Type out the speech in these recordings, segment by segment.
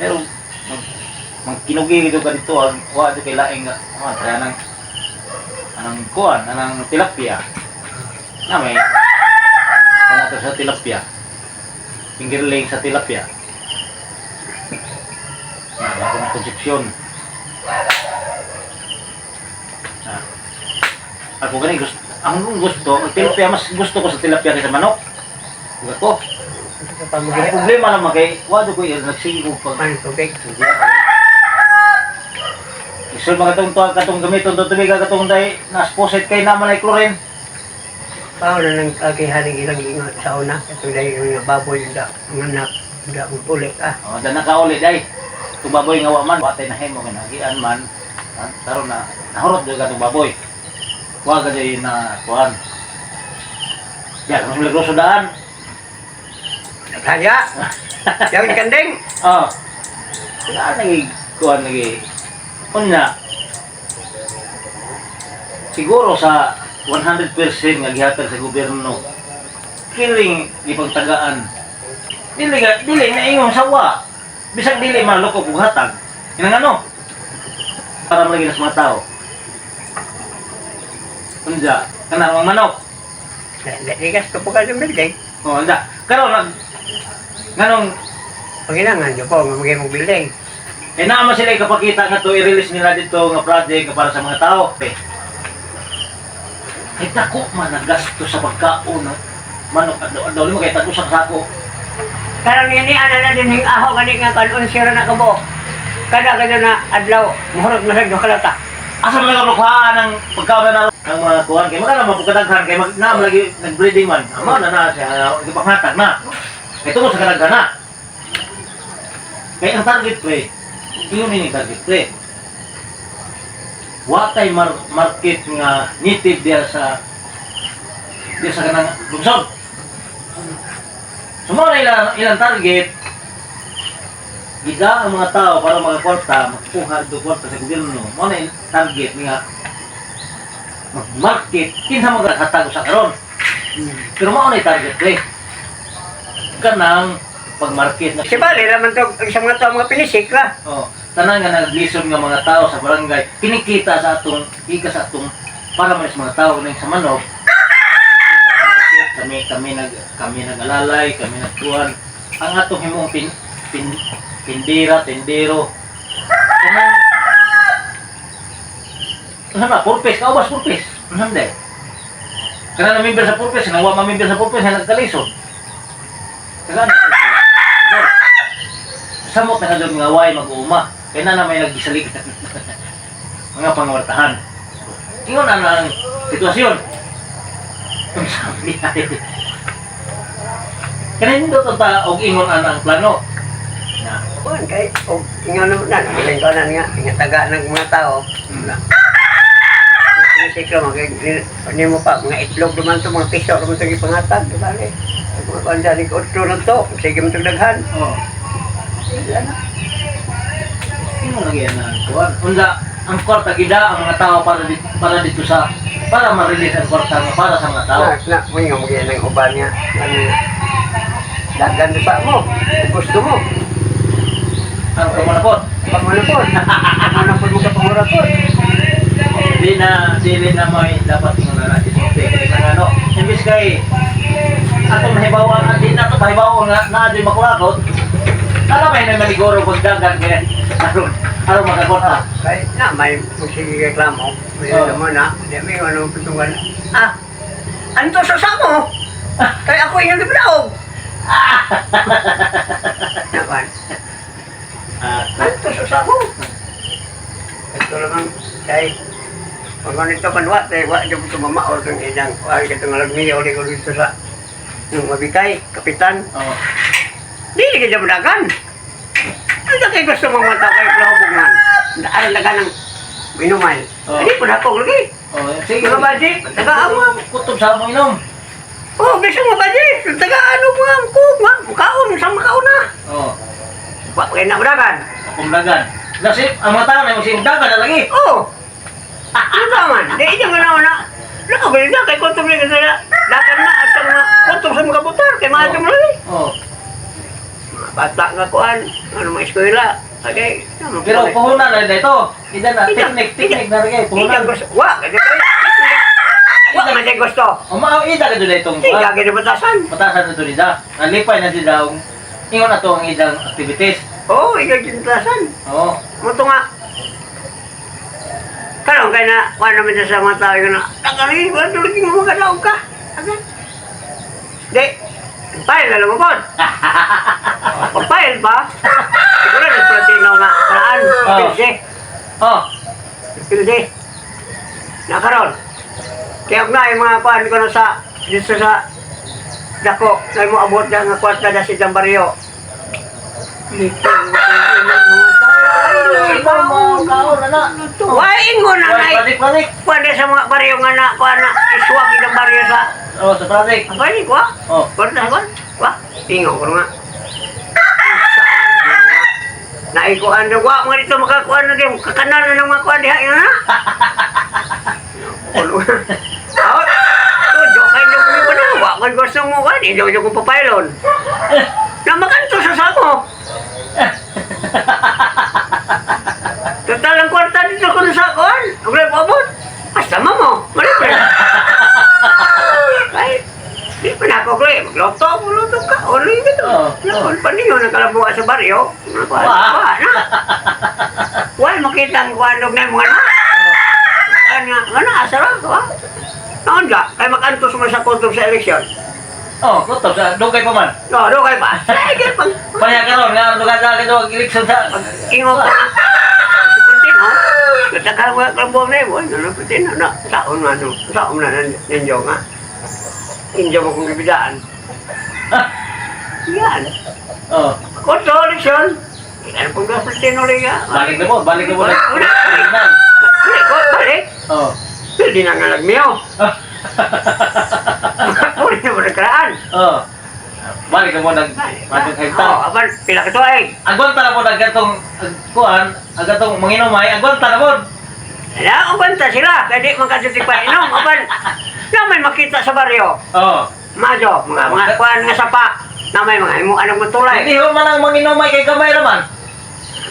Pero magkinugi dito ka dito ang wa dito kay laing nga ah, kaya nang anang kuan, anang tilapia. Na may kanato sa tilapia. Fingerling sa tilapia. Na ako ng konsepsyon. Ah. Ako gani gusto, ang gusto, ang tilapia, mas gusto ko sa tilapia kaysa manok. Ko. Sa Ang pamagay. problema naman kay wa do ko nagsige ko pag Ano tubig? Isul mga katong tuwa katong gamiton to tubig katong day na-sposit kay naman ay chlorine. Paano nang kagihaning ilang ingon sa una? Ito dahil yung mga baboy da, mga anak, da, ulit ah. Oh, dan nakauli day. Tung baboy nga wa man watay na himo nga nagian man. Ah, karon na nahurot jud katong baboy. Wa ka jay na kuan. Ya, mas milagroso daan. Kaya! Yang kanding! Oh. Wala nagi kuan nagi. Unya. Siguro sa 100% nga gihatag sa gobyerno, kiling gipagtagaan. Dili nga dili na ingon sawa. Bisag dili malukop og hatag. Inang ano? Para malagi na sa mga tao. Unja, kanang mga manok. Ligas ko po ka ng building. Oh, unja. Karon nag nganong Panginangan nyo po, mamagay mong building. Eh naman sila ikapakita nga to i-release nila dito nga project nga para sa mga tao. Eh, ay dako man ang gasto sa pagkaon no? Manok adlaw adlaw mo kay tag usa ka sako. Karon ini ana na din hing aho gani nga kanon sira na kabo. Kada kada na adlaw muhurot masag duha kalata. Asa man lang kuhaan ang pagkaon na ang mga kuhan kay magkano man pagkadaghan kay mag naam lagi nag-breeding man. Amo na na siya gipanghatag na. Kay tungod sa kadaghan na. Kay ang target pre, ingon ni target pre. Wa tay market nga native diya sa kanang lungsod. So mao na ilang target, gida ang mga tao para mga kwarta, makuha do kwarta sa gobyerno. Mao na ilang target nga mag-market kinsa maghatag sa karon. Pero mao na yung target pre. Kanang pag-market na Si bali raman to sa mga tao mga pinisik ra. Oh, tanan nga naglisod nga mga tao sa barangay kinikita sa atong ika sa atong para man sa mga tao ning sa manok. Kami nag-alalay, kami nagkuhan ang atong himong pin, pin tindera, tindero, kanang ano na purpose kaubas purpose ano day kana na member sa purpose nga wa ma-member sa purpose nga nagkalisod. Kaya samot na doon nga way mag-uuma kaya na may naggisaligan mga pangawartahan. Ingon na ang sitwasyon. Kung sabi ay kanindot ang ta og ingon ana ang plano na Kuan kay og ingon naman na bilang ko na nga nga taga ng mga tao. Na. Mga pinisik ra mga nimo pa mga itlog naman to, mga piso naman to gipangatag di bali. Ang mga kuan dyan, otro na to, sige man to daghan. Oh, Wala na. ingon lagi ana ang kuan. Unsa ang kwarta, gida ang mga tao para dito sa para ma-release ang kwarta nga para sa mga tao. Na, na, may nga mga ng uban nga. Ano nga. Dagan sa mo. Gusto mo. Ang kamanapot. Pangunapon. Pangunapon mo ka pangurapon. Di na dili na may dapat ingon na natin kay nga ano imbis kay atong nahibawan at di na to mahibaw nga na di makurakot. Alam may na maniguro kung dagan kay aron aron makakorta. Kay na, may magsige reklamo. May Oh. ano mo na. Di may ano pitungan. Ah! Anto sa samo? Kay ako yung giblaog. Ah! Naman. Ah, Anto sa samo? Ito naman, kay pag ganito kan wa, kay wa di mo tumama or kang ilang, ay katong alagmiya ulit ko dito sa nung mabitay, kapitan. Oh. Dili ka dyan dagan. Ano kay gusto mong mata kay plahubog man? Daan dagan ng inuman. Oh. Hindi po na ako lagi. Oh, sige. Mga baji, tagaan mo. Kutob sa among inom. Oh, bisa mo baji. Tagaan mo nga ko, nga kaon sa makaon na. Oh, Wa kay na dagan. akong dagan. Nasip, ang mga tao na yung dagan na lagi. Oh. Ano ba man? Di iya nga na na. Nakabili na kay kutob ni kasi dagan na at sa mga kutob sa mga butar kay mga mo lagi. Oh. Bata nga kuan, ano mga eskwela. Okay. Pero puhunan na ito. Ida na, technique, technique na rin kayo, puhunan. Ida gusto. Wa, kasi wa man siya gusto. O mao ida ka doon itong Ida gid batasan. Batasan na doon ida. Nalipay na sila ang ingon na to ang idang activities. Oo, ida gid batasan. Oo. Mo to nga. Karon kay na kuan naman siya sa mga tao yun na tagali, wala tulog mo makadaog ka. Agad. Di, file na lang mo pod. Pag-file pa, siguro na platino nga, paraan, pilse, Oh. pilse. Nakaroon. Kaya na yung mga kuan ko na sa, dito sa dako, na mo abot na nga kwarta na si Jambaryo. Ay, mga kaon na na. Wain mo na Why, na panik, panik. Kuan sa mga baryo nga na, kuan na, iswag itong baryo sa, Oh, sa panik. ang balik, wa? Oh. Kwarta, kuan, wa? Ingaw ko nga. Naikuan na, wa, mga dito makakuan na din, kakanan na ng mga kuan diha, yun na. Kulo. Aw, to, joke kayo na ko na, wa, man gusto mo, kuan, hindi ko papailon. Na makanto sa sako. Total ang kwarta dito ko na sa kuan. Ang wala paabot. Basta mo. Malibre. Ay, di pa na ako ko eh. Magluto, magluto ka. Ano yung ito? Oo. Noon, paninyo nagkalabuha sa baryo. Wala, Wah. wala na. Wala makita ang kuwanog na yung mga na. Ano nga, ano, asa ra, wa? Noon ka, kay makantos mo sa kutob sa eleksyon. Oh, kutob sa dugay pa man. No, do kay pa. Sige, pag Pareha karon nga duga sa kato election sa ingo ka na. Si Puntino, nagtagal mo ang buwan na yun. Ano, Puntino, na, saon na, no, saon na, ninyo nga. Inyo mo kong gibidaan. Yan. Oh, Kuto, eleksyon. Ano pong gas Puntino liga? balik na po, balik na po. Wala, wala. Balik, ko, balik. Oh. Hindi na nga nagmiyo. Uli na mo nagkaraan. Oh. Balik na po nag matong Oo, hektar. apan, pila ka tuig. Agwanta na po nag gatong kuan, ang gatong manginumay, agwanta na po. Wala, agwanta sila. Kaya di man ka pa inom. Apan, na may makita sa baryo. Oh. Majo, mga kuan nga sapa. Na may mga imo anong matulay. Hindi ho man ang manginumay kay gamay raman.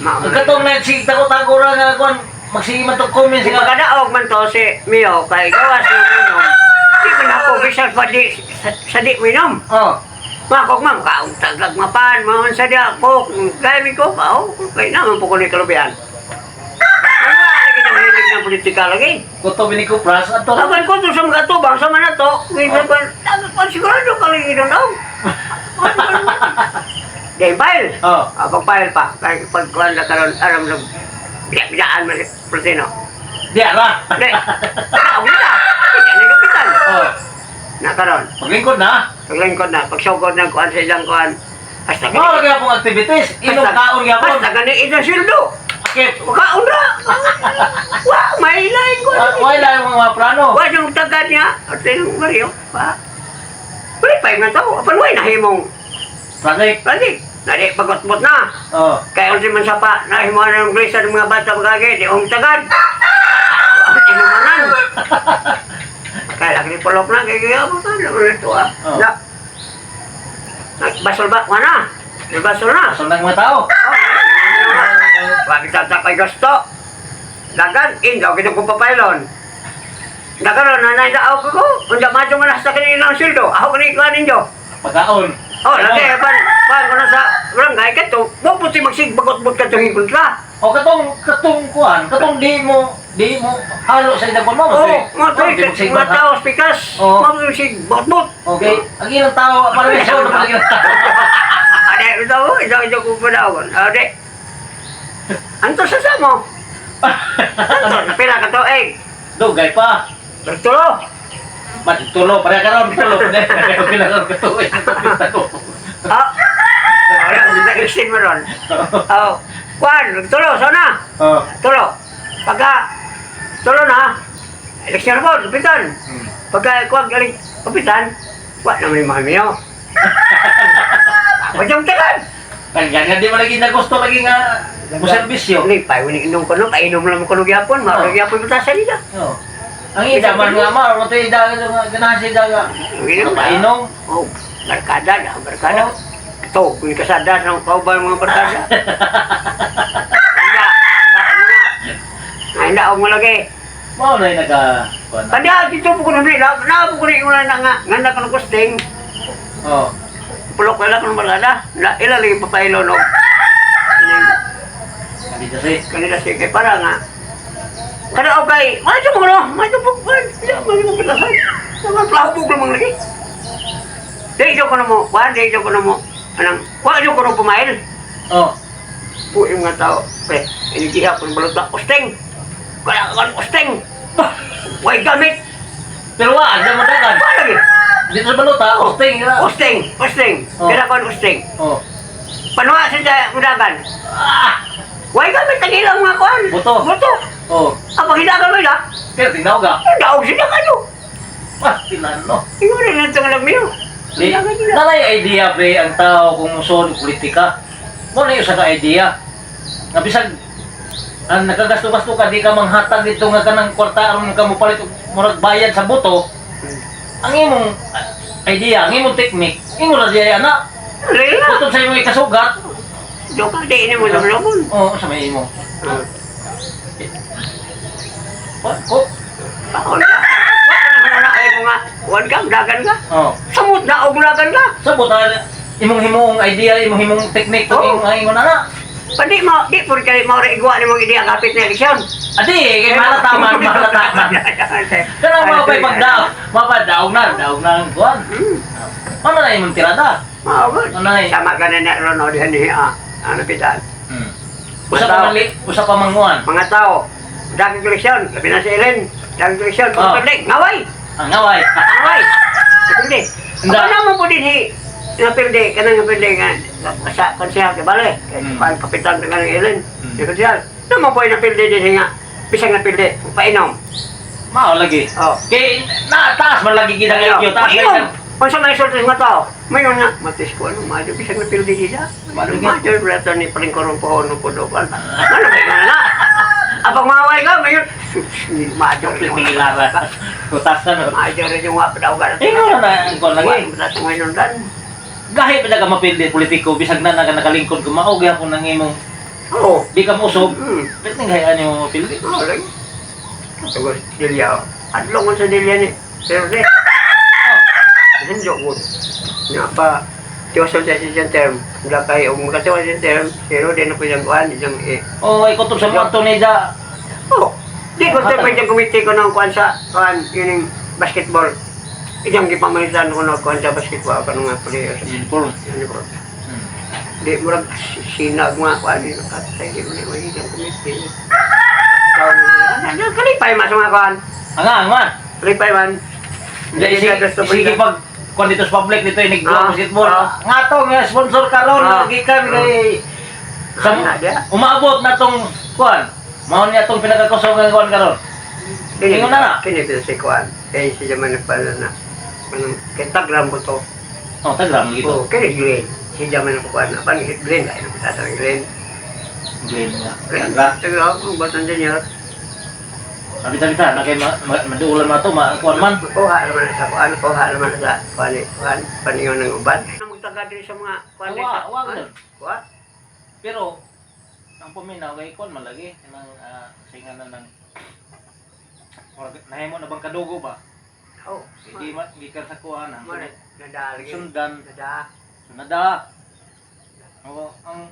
Ang katong nagsigtago-tago ra nga kuan, magsige man tong comments Kung nga. magkadaog man to si Mio, kay gawas ng minom. Di man ako bisan pa di, sa di minom. Oh. Makok ma'am, kaong tagag mapan, maon sa diya, kok, gaya ko, kao, kay naman po ko ni kalubian. Ano lagi nang hilig ng politika lagi? Kutob ni Kupras ato. Apan ko to sa mga tubang, sa mga to, minsan ko, tagag ko, sigurado ka lagi doon, oh. Di, file. Oh. Ah, pag-file pa, kay pag kuhan na karon, aram na, biyaan mo si Plutino. Di ara. Di, naog na, hindi na kapitan. Oh. Na karon, Paglingkod na. paglingkod na, pagsugod ng kuhan sa ilang kuhan, hasta Mao ra gyapon activities, inom kaon gyapon. Basta gani itong sildo. Akit. Kaon ra. Wa, may lain ko. Wala yung mga plano. Wa yung tagad niya. At yung baryo. Pa. Wala pa yung tao. Apan way nahimong. Project. Lagi. Nadi pagotbot na. Oh. Kaya unsi man sapa, nahimo na ng grisa ng mga bata pagkagi, di ong tagad. Wa tinumanan. Kaya lagi pulok na, kaya kaya mo ka, naman ito ah. Oh. Na. Nagbasol ba? Wala. Nagbasol na. Asal ng mga tao. Wag tatapay gusto. Dagan, indaw kita kong papailon. Dagan na nanay daw ko ko. Unda madyo man sa kanila ng sildo. Ako kani kuan ninyo. Pagkaon. Oh, lagi pan pan ko na sa barangay kadto. Mo puti magsig bagot-bot ka tong kontra. O katong katong kuan, katong di mo halo sa idang mo. Oh, mga tuig, mga tao spikas. Oo. Mo puti bagot-bot. Okay, ang ilang tao para may sound para ilang tao. Ade, ito, ito, ito ko pa daw. Ade. Anto sa samo. Anto, pila ka to, eh. Dugay pa. Tulo. Matulo, pare karon tulo. Pila karon katuig. Ah. Wala, hindi na extend mo ron. Oh. Kwan, tulo, sana. Oh. Tulo. Pagka, tulo na, eleksyon po, kapitan. Pagka, kuwag, galing, kapitan, wa naman yung mga miyo. Ako diyang tagan. Kaya nga di mo lagi na gusto lagi nga mo serbisyo. Lipay, wala inom ko no, painom lang ko gyapon, maro gyapon ko sa nila. Oh. Ang ida man nga maro mo ida nga ganahan siya nga. Inom na. Painom. Oh, barkada na, barkada. Oh. Ito, kung kasada sa kauban mga barkada. Hindi, hindi, hindi ako malagi. Mao na yung nagka kuan na. Kanya, dito po ko na na, na po ko na yung na nga, nga na ka kusting. Oh. Pulok na lang ng barkada. Na, ilalagay pa pailo, no. Hindi kasi. Kanila siya kay para nga. Kada okay, medyo mo no, medyo mo, medyo mo mo pitasan. Mga plahubog lamang lagi. Di ko na mo, kuan di ko na mo. Anang, kuan ko na pumail. Oh. Po yung mga tao, pre, inigiha ko ng balota, usteng. Kaya kan usteng. Way gamit. Pero wa, ang mo dagan. Kuan lagi. Dito sa balota, usting na. Usteng, usteng. Oh. Kaya kuan usteng. Oh. Panuwa sa mudagan. Ah! Way gamit ang ilang mga kuan. Buto. Buto. Oh. Ang paghidagan mo ila, Pero tinaw ka. daog sila kano. Ah, tinano. Ingon rin ang tangalag niyo. Di, nalay idea pre ang tao kung musulod og politika. Mo na yung usa ka idea. Nga bisag ang nakagasto-gasto ka di ka manghatag dito nga kanang kwarta aron ka mopalit og murag bayad sa boto. Ang imong idea, ang imong technique, imo ra diay ana. Lila. Butod sa imong ikasugat. Joke, di ini mo lumlumon. Oo, sa may imo. Wa ko. Paon ka. Wa ka na ay mo nga. Wan ka, dagan ka. Oh. Samot na og dagan ka. Sa buta imong himong idea, imong himong technique Oo. imong ang ingon ana. Pandi mo, di po kay mo ra igwa ni mong ideya kapit na eleksyon. Adi, kay mahalata man, mahalata man. Pero mga pa'y pagdaog, mapadaog na, daog na ang kuwan. Ano na imong tirada? Mao gud. Ano na eh? Sama ka na na ron o dihan ni ah. Ano pitan? Usa pa man usa pa manguan. Mga tao, dagang eleksyon, labi na si Ellen, dagang eleksyon, Oh. public, ngaway. Ang ngaway. Ngaway. Hindi. Hindi. Ako naman po din hi. Napildi, kanang napildi nga sa konsehal kay Bale, kay pan kapitan ng kanang Ellen, di konsehal. Naman po ay napildi din hi nga. Bisang napildi, painom. Mao lagi. Oh. Kay nataas man lagi gid ang IQ taas. Painom. Kung sa may sulti nga tao, mayon nga, matis ko ano, madyo bisang napildi siya. Lagi. Madyo, brata ni paling korong po ono po do. Ano ba yun na? Apang maway ka, mayon. Madyo rin yung Pilara. Utasan. Madyo rin yung wapadaw ka. Ingon na ang kuwan lagi. Wala sa ngayon dan. Gahi pa ka mapildi politiko bisag na nga nakalingkod ko mao gyapon nang imong Oo. di ka mousog. Pwede ning hayaan nimo mapildi. Oo, lagi. Tugos, Dilya. Adlong ko sa Dilya ni. Pero di. Hindi ko. Nga pa, tiwasan sa siyang term. Wala kayo, kung makatiwas siyang term, pero di na po siyang kuhan, siyang eh. Oh, ay kutob sa mga ni ja. Oo. Di ko tayo pwede kumiti ko ng kuhan sa, kuhan, yun yung basketball. Iyang gipamalitan ko ng kuhan sa basketball, ako nga player. Uniform. Uniform. Di, murag sinag mga kuhan, yun, katay, di mo na yung kumiti. Ano, kalipay mas mga kuhan. Ang ang man. Kalipay man. Hindi, sige pag kung dito sa public dito yung nagbuhat basketball. Nga to, nga sponsor karon gikan kay sa Dia. umaabot na tong kuan. Mao niya tong pinakakusog nga kuan karon. Kini Ingon na na. Kini pila si kuan. Kay siya man nagpala na. Anong kay tagram ko to. Oh, tagram gitu. Oh, kini Glenn. Siya man nagkuan na. Pan Glenn kay nang sa Glenn. Glenn nga. Glenn. Tagra. Tagram ang batang niya. Sabi-sabi ta, na kay maduulan ma to, ma kuan man. Kuha naman sa kuan, kuha naman sa kuan, kuan paningon ng uban. Magtaga diri sa mga kuan Wa, wa ganun. Kuha. Pero ang paminaw kay kuan man lagi nang singa na ng murag nahimo na bang kadugo ba? Oh. Hindi man gikan sa kuan ang Mo na nada lagi. sundan. Nada. Sunada. Oo, ang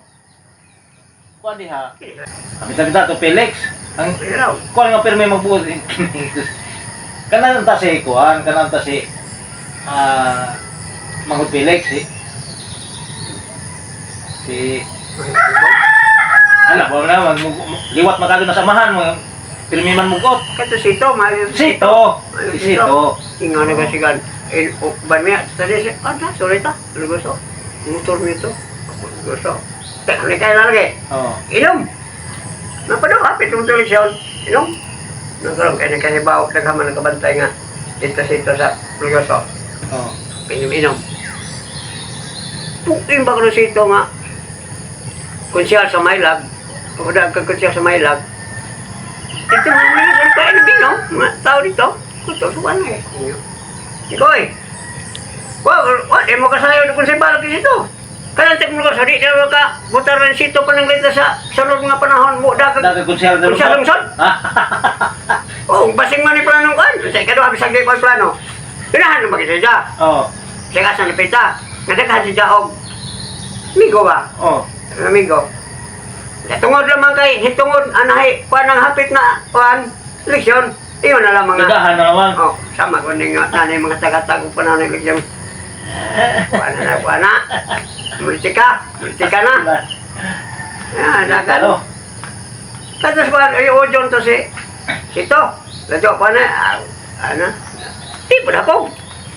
kuan diha. Sabi-sabi ta to Felix. Ang Pero kuan nga pirmi magbuot. Kanan ta si kuan, kanan ta si Manghud Felix si si ala ba na mag, liwat makado na samahan mo pirmi man mugot. kato sito, maayo Sito, si Sito. Ingon na kasigan. Eh, ban niya, tadi siya, ah, na, sorry ta, lugoso. Motor nito, lugoso. Teka, ni kaya lagi. Oh. Inom! Napadaw, hapit yung television. Inom! Nagkaroon kayo ng kahibaw, naghaman ng kabantay nga. Dito sito sa lugoso. Oh. Inom, inom. Pukin ba ko sito nga? Konsyal sa Maylag. Pagkadaan ka konsyal sa Maylag. Ito mga mga sa kain ng mga tao dito. Kuto, suwan na eh. Ikoy! Wa, wa, di mo kasayo na kung sa balak dito. Kanang teknolohiya, di na ka butar ng sito pa ng lita sa loob nga panahon mo dagang Dagang konsehal ng Konsehal lungsod? Ah. Oh, basing man ni plano kan. Sa ikaduha bisag di pa plano. Ganahan na bagay siya. Oh. Sa kasa ni Pita. Nadaghan siya og migo ba? Oh. Amigo. Tungod lamang kay hitungod anahi kuan ang hapit na kuan leksyon. Iyon na lamang nga. Dagahan na naman. Oh, sama ko ning nanay mga taga-tago pa nanay leksyon. Kuan na kuan na. Politika, politika na. Ah, dagan. Ano? Tapos kuan ay ojon to si Sito. Ladyo kuan na ah, ana. Di pa na ko.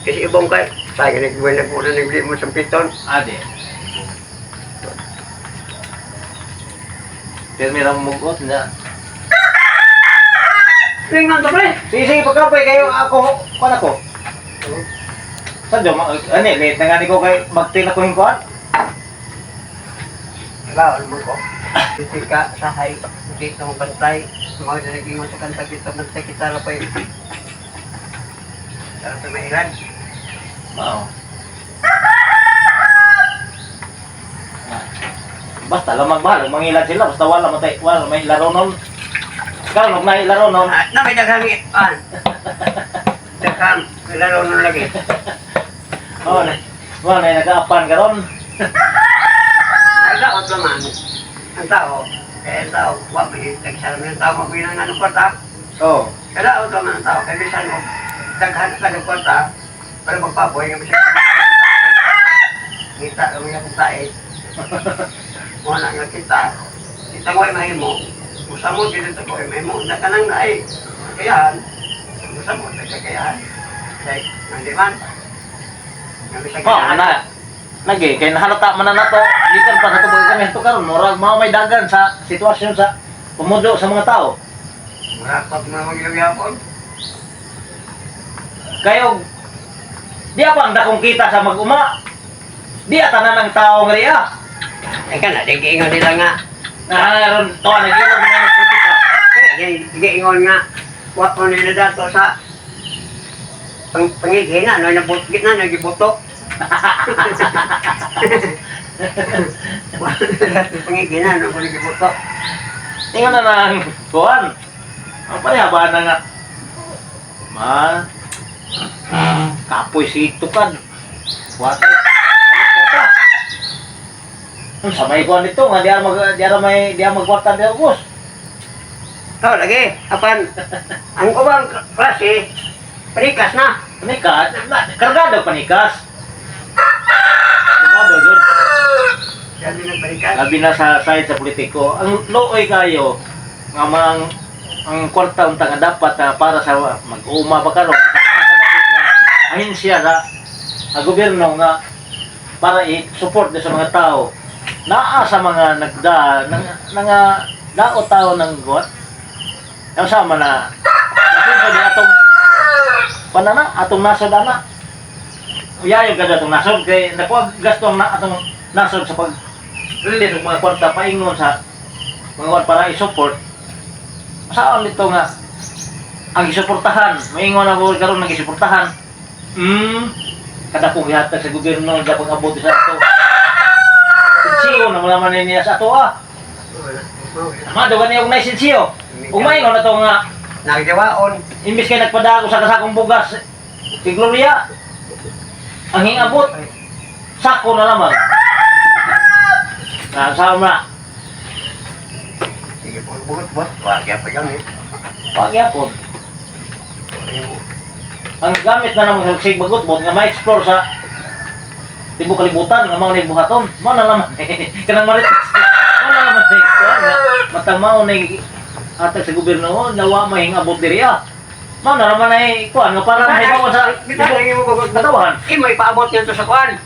Kasi ibong kay sayang nagbuwan na po na nagbili mo sa piton. Ade. Pero may mugot na. Lingon to pre. Sige, sige, pagkapay kayo, ako, kuan ako. Saan ma, ano eh, late na nga ni ko kay magtila ko yung kuan. Bawal mo ko. Politika sa hay, hindi ka mabantay. Mga na nag-ingon sa kanta kita, bantay kita na pa yun. Sarap na mailan. Mao. Basta lang magbahal, mangilan sila, basta wala matay, wala may laro nun. Karon og may laro nun. Ah, na may daghang an. Daghang, laro nun lagi. Oh, na. Wala na nagaapan karon. Ay, daot naman. Ang tao, eh, ang tao, wa may nagsalam ng tao, mabilang ano kwarta. Oh. Kaya daot naman ang tao, kaya bisan mo, daghan sa ng kwarta, para magpaboy, nga bisan kita, ang mga tae. Wala nga kita. Kita mo ay mahimo. Usa mo, dito ko ay mahimo. Nakanang na ay, kakayahan. Usa mo, kakayahan. Kaya, hindi man. Nga bisan Oh, ana. Lagi kay nahalata man na nato, gikan pa sa tubag kami to karon, murag mao may dagan sa sitwasyon sa pumudo sa mga tao. Murapat na magyayapon. Kayo di pa ang dakong kita sa mag-uma. Di tanan ang tao nga riya. Eka na, di giingon nila nga. Naron to nagilog mga nagputika. Di giingon nga. Wa ko nila dato sa pangigina, no, nabut, gitna, nagibuto. Wa nila dato pangigina, no, nagibuto. Tingnan na nang kuan. Ang pareha na nga. Ma kapoy si tukad. Watay. Ano kwarta? Ang samay kuan nito nga di ara may di ara magkwarta di August. Oh, lagi, apan, ang ubang klase, panikas na. Panikas, kargado panikas. Kargado yun. Sabi ng panikas. Labi na sa side sa politiko. Ang looy kayo nga mang ang kwarta unta nga dapat na para sa mag-uma ba karon sa asa na pud nga ahensya sa ang gobyerno nga para i-support sa mga tao naa sa mga nagda nang nga dao tao ng got ang sama na lakin sa di atong panana atong nasod ana uyayon kada atong nasod kay nakuha gasto ang na, atong nasod sa pag release og mga kwarta paingon sa mga kwarta para i-support saan nito nga ang gisuportahan maingon ako karon nga gisuportahan kada ko gihatag sa gobyerno dapat abot sa ato sinsiyo na malaman niya sa ato ah Amado gani og nay sinsiyo ug maingon na to nga Nagjawaon. imbis kay nagpadako sa kasakong bugas si Gloria ang hingabot sako na lamang nasama Sige po, bugot-bugot. Wag yan pa yan eh. pagyapon ang gamit na naman sa bagot-bot nga ma-explore sa tibuok kalibutan nga mga buhaton mao na naman kanang marites mao na naman eh kuan nga matang mao na atag sa gobyerno oh, nawa mahingabot diri ah mao na naman ay kuan nga para mahibaw sa Kita lagi mo bugot. katawan. Eh, may paabot niyan to sa kuan.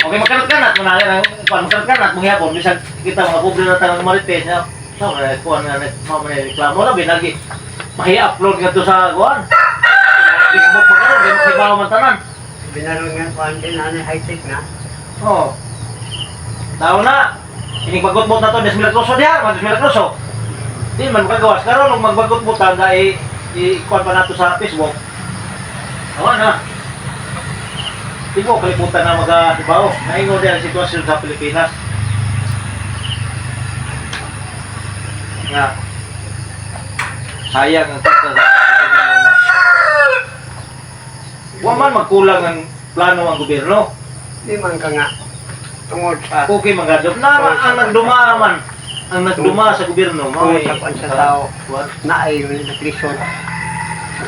Okay, magkanat-kanat mo na lang, kuan magkanat-kanat mo gyapon bisag kita mga pobre na tanang marites na sa mga kuan nga mao man reklamo labi lagi mahi-upload ngadto sa kuan Facebook pa karon kay makibaw man tanan. Binaron nga kuan din, ano, high-tech na. Oh. Tao na. Inig bagot-bot na to des Milagroso diha, mag des Milagroso. Di man makagawas karon og magbagot-bot ta i kuan pa nato sa Facebook. Awa na. Tigo kalibutan na magahibaw. Naingon din ang sitwasyon sa Pilipinas. Nga sayang ang kwarta sa gobyerno nga wa man magkulang ang plano ang gobyerno. Di man ka nga tungod sa Okay, mga na ang nagduma man ang nagduma sa gobyerno mao tungod sa kuan sa tao naay yung naglisod.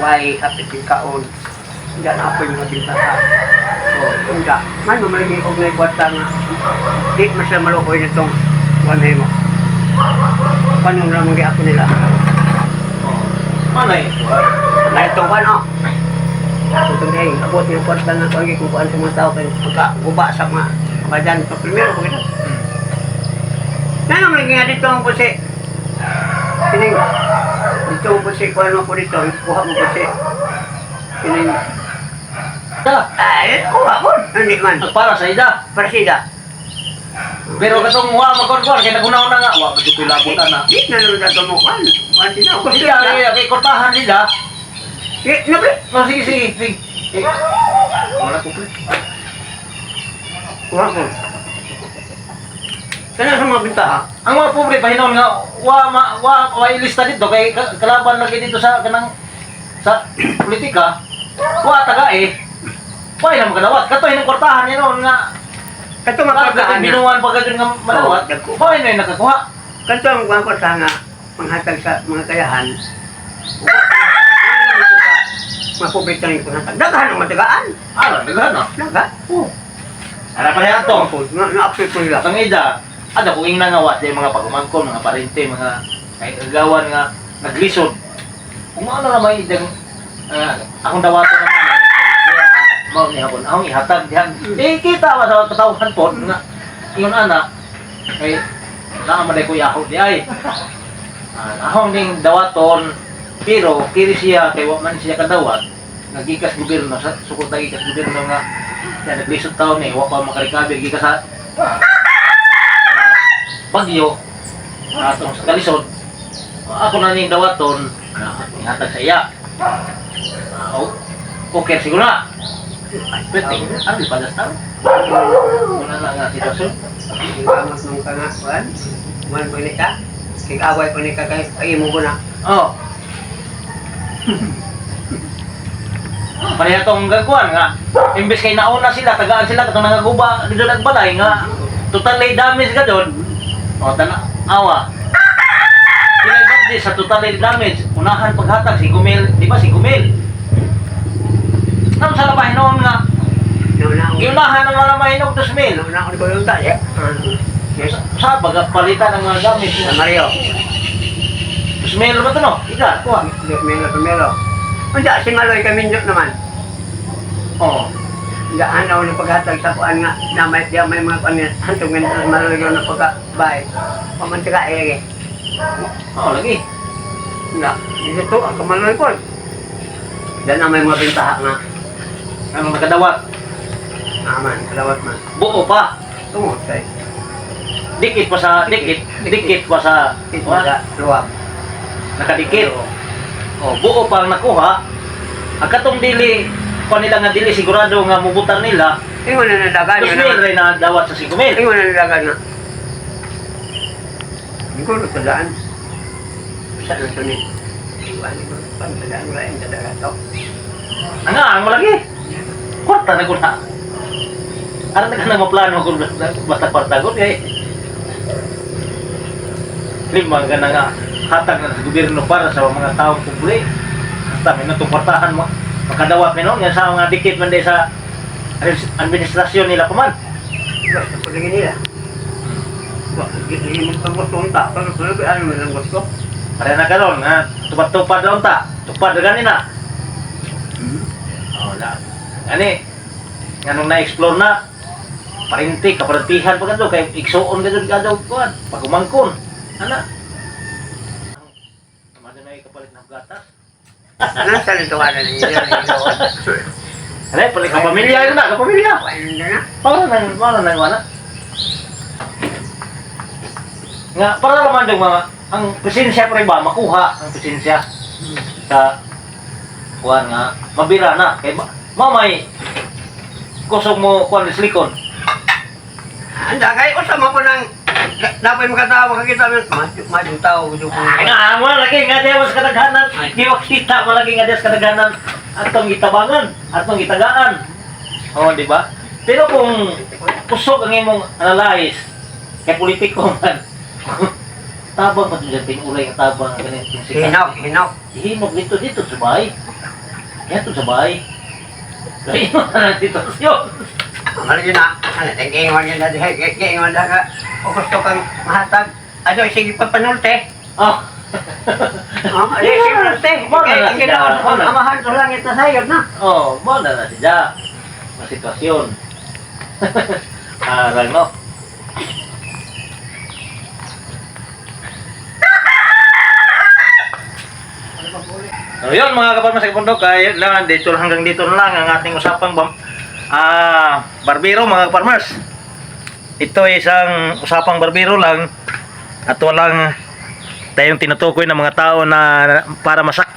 Way hapit yung kaon. Hindi na ako yung mabinta. Hindi. Man, mamalagi og na kwarta nga. Di man sila malukoy nitong kuan mo. Paano lang ako nila? Oh. Manay. Na itong kuan oh. Itong day, abot yung kwarta nga kuan kung kuan sa mga tao kay pagka guba sa mga badan pa primero ko kita. Nga naman nga dito ang pusi. Kining dito ang pusi, kuan mo po dito, kuha mo pusi. Kining Da, ay, kuha mo. Hindi man. para sa ida. Para sila. Pero katong wa magkorkor kay nagunaw na nga wa medyo ko'y labutan na. Di na naman dato mo kuan. Kuan sila. Kuan Sige, sila. ay, kay kortahan nila. Di, na pre. No, sige, sige, sige. Eh, wala ko pre. Kuha mo. Kana sa mga bintaha. Ang mga pobre pahinon nga wa ma, wa wa ilista dito kay kalaban lagi dito sa kanang sa politika. Wa taga eh. Wa na makadawat. Katoy ng kortahan ni nga Kato mga mga kwartahan na. binuan pa gadyon nga malawat. Oo, dagko. Wa na nakakuha. Kato ang mga kwartahan nga panghatag sa mga kayahan. Wala dito sa mga pobre ng panghatag. Daghan ang matagaan. Ala, daghan na. Daghan. Oh. Ara pa niya to. Na na-upset ko nila. Ang ida, ada ko ingna nga wa di mga pagumangkon, mga parente, mga kay agawan nga naglisod. Kung ano na may idang akong dawato naman eh, kaya mao ni hapon akong ihatag dihan. Eh kita ba sa katawhan po nga ingon ana kay naa man ko yaho di ay. Akong ning dawaton pero kiri siya kay wa man siya kadawat nagikas gobyerno sa sukod nagikas gobyerno nga siya naglisod taon eh wa pa makarecover gikas sa bagyo atong sa kalisod ako na ning dawaton na ihatag sa iya. Okay siguro na pwede ano di padas tao wala na nga sitwasyon. Kamot nung ka nga, kuan. Kuan pa ni ka. Kikaway pa ni ka kay ay mo ko na. Oh, pareha tong gagkuan nga imbes kay nauna sila tagaan sila katong nangaguba dito nagbalay nga totally damage ka doon. O tana awa sila di sa totally damage unahan paghatag si Gumel, di ba si Gumel nam sa labahin noon nga Nauna ako. giunahan ang mga mahinog 2,000. Nauna ako ni Kuya ta. Yeah. Yes. Sa pagpalitan ng mga gamit. Sa Mario. 2,000 ba ito no ika kuha? Melo primero. Unsa si Maloy kami naman. Oh. Daan ako ng paghatag sa kuan nga na may di may mga kuan nga hantong nga Maloy na pagka bay. Pamantika eh. Oh, lagi. Nga, dito ang kamaloy ko. Dan na may mga bintaha nga. Ang nakadawat Aman, kalawat man. buo pa. Tungod kay Dikit pa sa dikit, dikit pa sa ito sa luwak. Nakadikit. Oh, buo pa ang nakuha. Ang katong dili pa nila nga dili sigurado nga mubutan nila, Ingon na nadagan 2,000 na. rin na dawat sa 5,000. Ingon na nadagan na. Hindi ko tandaan. Sa na sunod. Iwan ko pantadaan wala yung tadaan to. Ang ang malaki. Kwarta na guna. Aron na ka na maplano kung basta kwarta gud kay limang ka na nga hatag na sa gobyerno para sa mga taong pobre. Basta may natong kwartahan mo makadawat mi noon nga sa mga dikit man di sa administrasyon nila pa man. Basta pagiging nila. Hindi mo pang gusto unta. Pero pero ano man ang gusto? Para na karon nga tupad-tupad lang ta. Tupad na gani na. Oh, la. Ani nganong na-explore na parinti kaparintihan pa kadto kay igsuon ka jud kadto kuan pagumangkon ana. Mano na ikapalit ng gatas. Nasa nito ka na ninyo. Ano, palit ka pamilya yun na, kapamilya. Ano na? Para nang wala. Nga, para naman yung mga, ang presensya pa rin ba, makuha ang presensya sa kuan nga, mabira na. Kay mamay, kusog mo kuan slikon. Anda kay usa mo po nang dapat makatawa makakita mo. Mas tao gusto ko. Ay, nga mo lagi nga diya mas kadaghanan. Di makita mo lagi nga diya sa kadaghanan atong gitabangan, atong gitagaan. Oh, di ba? Pero kung kusog ang imong analyze kay politiko man, tabang pa dyan, tinulay ang tabang ang ganit yung sikat. Hinok, hinok. Hinok dito dito sa bahay. Yan to sa bahay. Kaya na ang sitwasyon. Ano yun na? Ano, tingin yun na dihay, gingon na ka. O gusto kang mahatag. Ano, sige pa panulte. Oh. Oh, ano, sige panulte. Wala Kaya na ang ginawa, sila, wala. ang amahan sa langit na sayod na. Oh, mo na na siya. Ang sitwasyon. Arang no. So yun, mga kaparma sa kapundok, ay lang dito hanggang dito na lang ang ating usapang barbero, mga kaparmers. Ito ay isang usapang barbero lang at walang tayong tinutukoy ng mga tao na para masaktan.